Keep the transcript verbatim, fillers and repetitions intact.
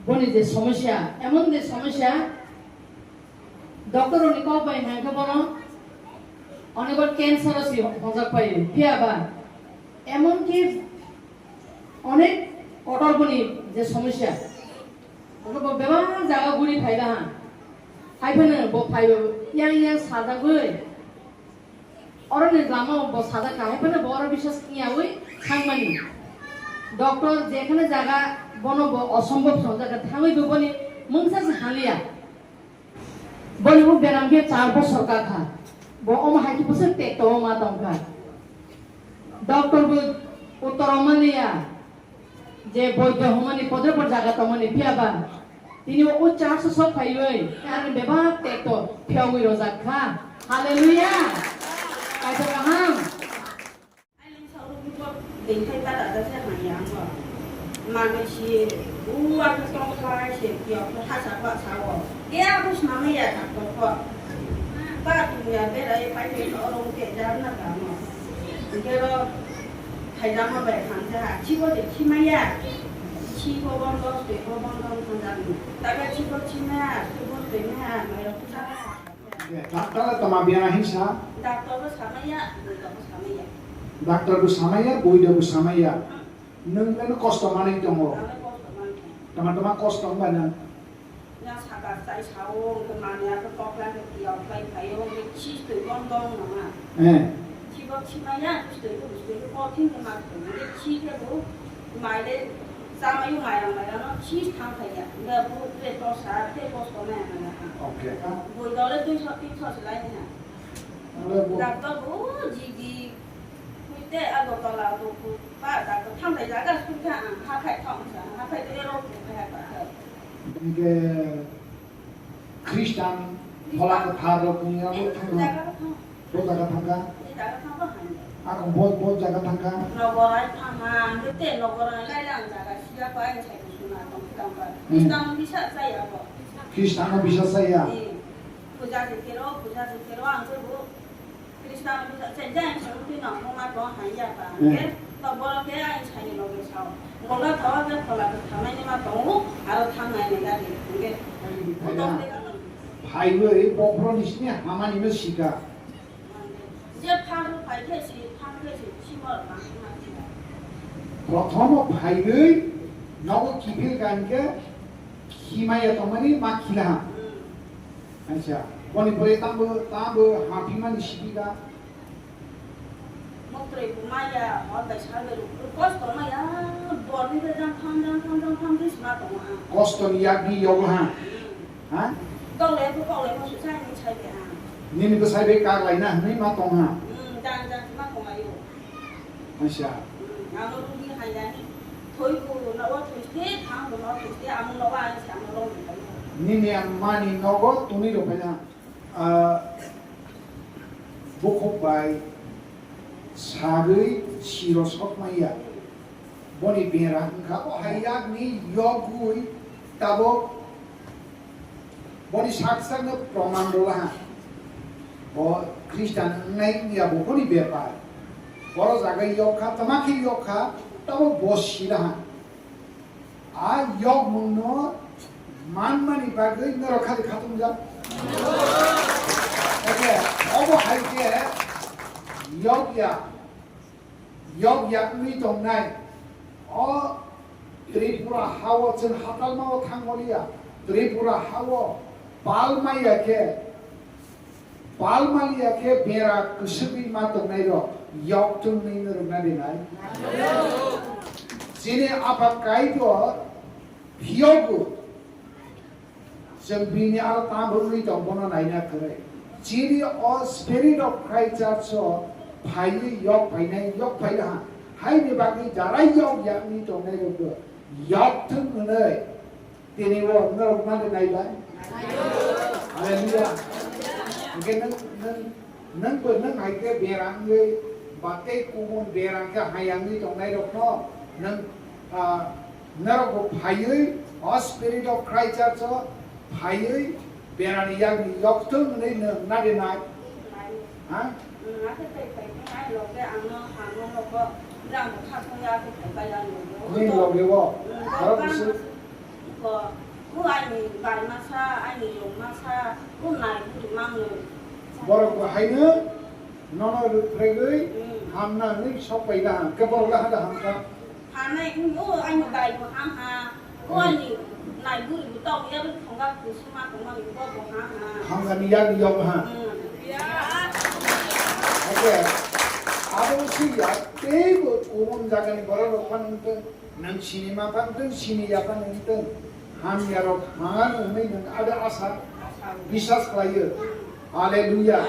Boni je somosya, emon je somosya, doctor rokni kok bai hwnkhe bono onekbar cancer o si hojak pai, phiya ba emon ki onek kotor boni je somosya, bo bebak jaga guri phai da ha, hai phano bo phai yang yang sajagwi. Oro ni lama bo sajak kha, hai phano bo oro biswas kiyaui thangmani. Doctor jekhane jaga bono bo osombhob swngjak kha, thangwi bo boni mungsa se haliya. Boni bo beram khe char bosor ka kha. Bo omo hai khe bwswk tekto ma tong kha. Doctor bo uttor maliya. Je boido hwnmani podre pod jaga tongmani phiya ba tini o church o sok phaiwi ani bebak tekto phiyogwi rojak kha. Hallelujah! Kaisa kaham. Ai, nang sauro bipot dengthai ta da se hanya ang ba. Manwi si, u ang tong kha se, kiyok kha sa kha sa o. Ke abo swnamwi ya tak tok kho. Ba tu ya berai pai ni oro ke jar na ka mo. Ke ro Khaijama bai thangsa, chibo de chimaya. Chibo bondo, twibo bondo thangsa. Taga chibo chimaya, chibo twimaya, mairok thangsa. Doctor tama biana hinsa. Doctor bo samaya, boido bo samaya. Doctor bo samaya, boido bo samaya. Hmm. Nwng nang kosto manwi tongo. Ang kosto manwi tongo. Tama tama kosto wngba nang. Nya saka chai sao, hwnkhe manwi abo tokla khe tiyok lai phaio, hwnkhe chis twi bon dong nangma. Eh. Chibo chimaya, bustwi khe bustwi khe kothin khe ma thwng, hwnkhe chi khe bo mai le chamaio mairang mairang no chis thang phaiya. Hwnkhe bo tre tosa, tre kosto nai nang ya. Okay. Bui dole dui so tin so se lai ha. Doctor bo jigi, hwite Agartala bo ba doctor thang phai jaga sung kha ang haphai thong sa, haphai twi rok bo kha ba. Hingke Christian phola kwthar rok ni abo thangma. Bo jaga thangkha. Akong bo, bo jaga thangkha. Nogorai thangha, ang te nogorai lai lang jaga siya ko ai sai ko suna tong tong ba. Hmm. Christian bisa saya ko. Christian bisa saya. Eh, puja de kero, puja de kero ang ko bo. Christian bisa se jang se uti no mo ma to han ya ba. Hmm. Ke to boro ke ai sai ni loge sao. Mo ga thawa ke phola ke thamai ni ma to u, aro thamai ni ga de. Ke. Phaiwi bokhorok ni sini hamani no sika. Je phang phai ke si, phang ke si, si mo ma ma sika. Prothom phaiwi nogo kiphil gan ke khimaya tongmani ma khilaha. Hmm. Acha, boni pore tambo, tambo hapimani sipika. Moktroi bo maya, hor bai sal bai ruk, kosto maya, borni bai jang tham, jang tham, jang tham, khe sima tongo ang. Kosto ni yak ni yogo ha. Hmm. Ha? Kaulai bo, kaulai bo, susai ni sai bai ang. Nini bwsai bai kak lai na hwnwi ma tong ha. Hmm, jang, jang, sima tong ayo. Acha. Hmm, ano rugni hai jani. Thoi ko, na o thoi se, thang ko, na thoi se, amo na o ai se, amo long ni kai. Nini mani nogo tuni rok phai na. Ah, bukhuk bai sagwi siro sokmaya. Boni bera wngkha, o hai yakni yogwi tabuk boni sak sakno proman rwlaha. Bo Christian wngnai wngya bo boni bepar. Boro jaga yokha, tama khe yokha, tabuk bo silaha. A yokmungno manmani bagwi norok khali khatungjak. Eke, obo hai khe yokya, yokya wngwi tongnai. O Tripura hao chwng hatalmao thangmaliya, Tripura hao palmaya khe, Palmaliya khe bera kwswgwi ma tongnairok yok tongwi no rwna rinai. Chini Apha Kaitor phiyogo chwng bini aro tamo wngwi tong bono naina kwrwi. Chini o Spirit of Christ Church o phaiwi yok phainai, yok phailaha. Haini bagwi jarai yok ya wngwi tongnairokbo yok thung hwnwi Tini bo norok mani nai bai? Hallelujah. Hingke nwng, nwng, nwng bo nwng hai khe berang wngwi ba tei kubun berang khe hayang wngwi tongnai rok no nwng, ah, norok bo phaiwi o Spirit of Christ Church o phaiwi berani yakni yok thung hwnwi nwng nadi nai. Ha? Nwng loge o, aro bisi. O aini bai masa, aini yong masa, o nai buri mangno. Borok bo haino nono rwphregwi Hmm. hamna hwnwi sok paina ha. Khe borok lahada hamkha. Hanai, hmm, o aini bai bo ham ha. O Hmm. aini nai buri bo tong ya, bo thonga kusuma tongmani bo bo ham ha. Hamgani yak yong ha. Hmm. Hakhe abo si yak teibo kubun jagani borok rok phano wngtong. Nwng sini ma phano wngtong, sini ya phano wngtong, hamya rok hano hwnwi nwng ada asa biswas khlaio. Hallelujah.